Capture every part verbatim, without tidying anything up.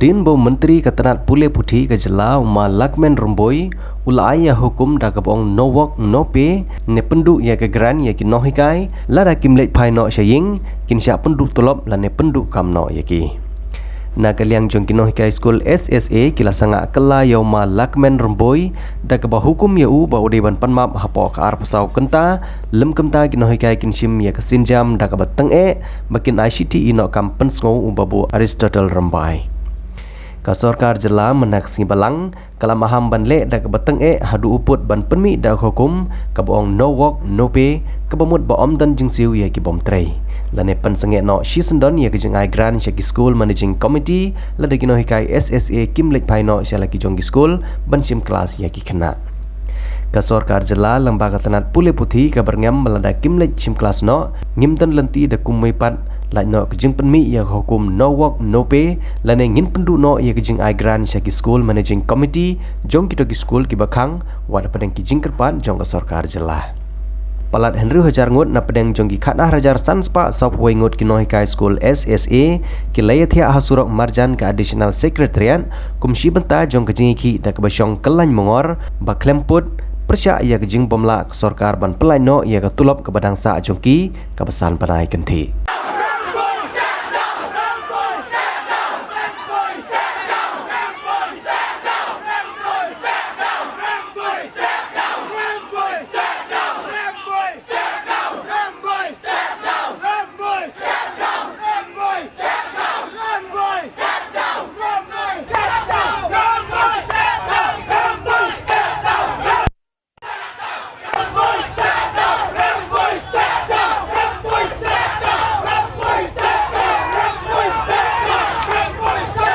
Hadien ba u Myntri ka tnat pule puthi ka jylla u Ma Lahkmen Rymbui u la ai ïa ka hukum da kaba ong no work no pay ne pynduh ïa ka grant ïa ki nonghikai lada kim leit phai noh sha ïing, kin shah pynduh tulop lane pynduh kam noh ïa ki. Na ka liang jong ki nonghikai skul S S A ki la sangah kylla ïa u Ma Lahkmen Rymbui da kaba hukum ïa u ba u dei ban pan map hapoh ka arphew saw kynta, lym kumta ki nonghikai kin shim ïa ka sienjam da kaba tyngeh ba kin ai shithi ïa u nongkam pynsngew u Babu Aristotle Rymbai. Ka sorkar jylla mynta ka sngi Balang ka la maham ban leh da kaba tyngeh haduh u pud ban pynmih da ka hukum kaba ong no work no pay, kaba mut ba ym don jingsiew ïa ki bym trei lane pynsangeh noh shisyndon ïa ka jingai grant sha ki school managing committee lada ki nonghikai S S A kim leit phai noh sha la ki jong ki skul ban shim klas ïa ki khynnah. Ka sorkar jylla lyngba ka tnat pule puthi ka byrngem ba lada kim leit shim klas noh, ngim don lynti da kumwei pat lait noh ka jingpynmih ïa ka hukum no work no pay lane ngin pynduh noh ïa ka jingai grant sha ki school managing committee jong kito ki skul kiba khang wat hapdeng ki jingkyrpad jong ka sorkar jylla. Palat hynriew hajar ngut na pdeng jong ki khatnar hajar san spah sawphew wei ngut ki nonghikai skul S S A ki la ïathiah ha surok marjan ka Additional Secretariat kum shi bynta jong ka jingïakhih da kaba shong kyllain mongor ba khlem pud pyrshah ïa ka jingbymlah ka sorkar ban pynlait noh ïa ka tulop kaba dang sah jong ki kaba san bnai kynthih.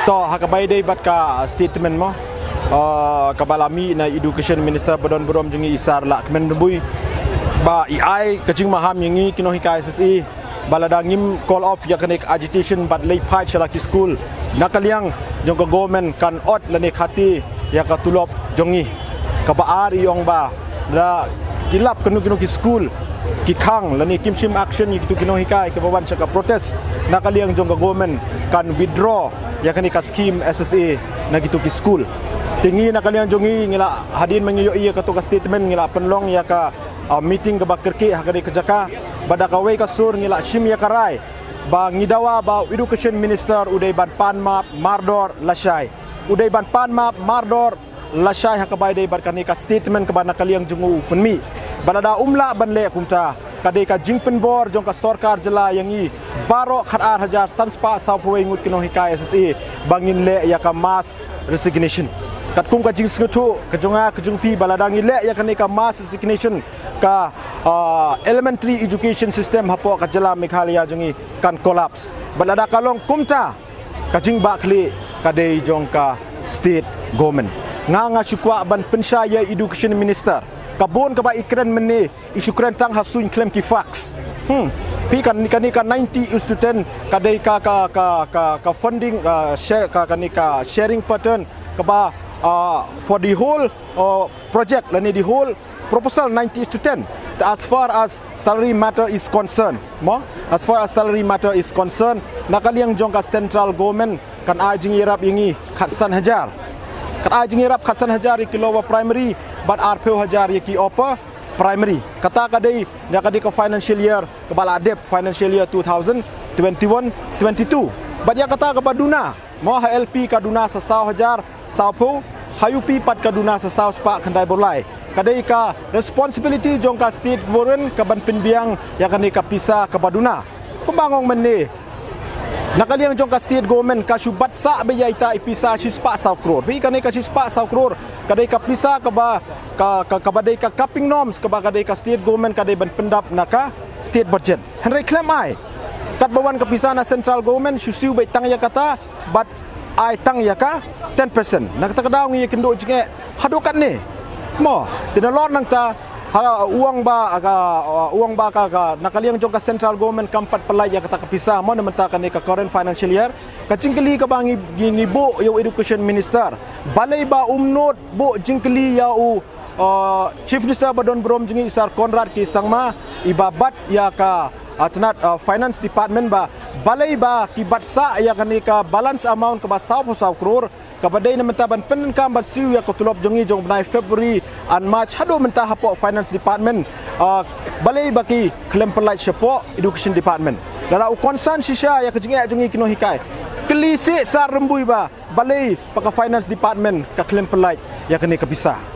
To ha kaba ïadei bad ka statement mo, ah, kaba la mih na Education Minister ba don burom jong ngi i Sir Lahkmen Rymbui ba i ai ka jingmaham ïa ngi ki nonghikai S S A ba lada ngim call off ïa kane ka agitation bad leit phai sha la ki skul, na ka liang jong ka government kan ot lane khati ïa ka tulop jong ngi. Kaba ar i ong ba lada ki lap kano kano ki skul ki khang lane kim shim action ïa kitu ki nonghikai kiba wan sha ka protest, na ka liang jong ka government kan withdraw ïa kane ka scheme S S A na kitu ki skul. Te ngi na ka liang jong ngi ngi la, hadien ba ngi ïohi ïa katu ka statement, ngi la pynlong ïa ka ah, meeting kaba kyrkieh ha kane ka jaka. Bad da kawei ka sur ngi la shim ïa ka rai ba ngi dawa ba u Education Minister u dei ban pan map mardor lashai. U dei ban pan map mardor lashai ha kaba ïadei bad kane ka statement kaba na ka liang jong u u pynmih. Bad lada um lah ban leh kumta, ka dei ka jingpynbor jong ka sorkar jylla ïa ngi baroh khatar hajar san spah sawphew wei ngut ki nonghikai S S A ba ngin leh ïa ka mass resignation. Katkum ka jingsngewthuh ka jong nga ka jong phi, ba lada ngi leh ïa kane ka mass resignation, ka, ah, elementary education system hapoh ka jylla Meghalaya jong ngi kan collapse. Bad lada ka long kumta, ka jingbakla ka dei jong ka state government. Nga nga shu kwah ban pynshai ïa Education Minister, ka bun kaba i kren mynne i shu kren tang ha suiñ khlem ki facts. Hmm. Phi kan, kane ka ninety is to ten ka dei ka, ka, ka, ka, ka funding, ah, share, ka, kane ka sharing pattern kaba, ah, for the whole, ah, project lane the whole proposal ninety is to ten. As far as salary matter is concerned, mo, as far as salary matter is concerned, na ka liang jong ka central government kan ai jingïarap ïa ngi khatsan hajar. Kan ai jingïarap khatsan hajar ïa ki lower primary bad arphew hajar ïa ki upper primary. Kata ka dei ïa ka dei ka financial year kaba la dep, financial year two thousand twenty-one twenty-two. Bad ïa kata kaba duna, mo, ha L P ka duna sa saw hajar sawphew, ha U P pat ka duna sa saw spah khyndai phew lai. Ka dei ka responsibility jong ka state government ka ban pynbiang ïa kane ka pisa kaba duna. Kumba nga ong mynne, na ka liang jong ka state government ka shu bat sah beit ïa ita i pisa shi spah saw klur. Bad kane ka shi spah saw klur ka dei ka pisa kaba, ka, ka, kaba dei ka capping norms kaba ka dei ka state government ka dei ban pyndap na ka state budget. Hynrei khlem ai. Katba wan ka pisa na central government shu siew beit tang ïa kata bad ai tang ïa ka ten percent. Na kata ka daw ngi ïakynduh jingeh haduh katne, mo. Te nalor nangta, ha, u ong ba ka, u ong ba ka, ka, na ka liang jong ka central government kam pat pynlait ïa kata ka pisa, mo, na mynta kane ka current financial year. Ka jingkylli kaba ngi, ngi, ngi buh ïa u Education Minister, balei ba um nud buh jingkylli ïa u, uh, Chief Minister ba don burom jong ngi i Sir Conrad K Sangma, iba bat ïa ka, uh, tnat, uh, Finance Department ba Balei ba ki bat sah ïa kane ka balance amount kaba saw phew saw klur, kaba dei na mynta ban pyndonkam ban siew ïa ka tulop jong ngi jong u bnai February and March haduh mynta hapoh Finance Department, ah, balei ba ki khlem pynlait shapoh Education Department. Lada u concern shisha ïa ka jingeh jong ngi ki nonghikai, kylli seh Sir Rymbui ba balei ba ka Finance Department ka khlem pynlait ïa kane ka pisa.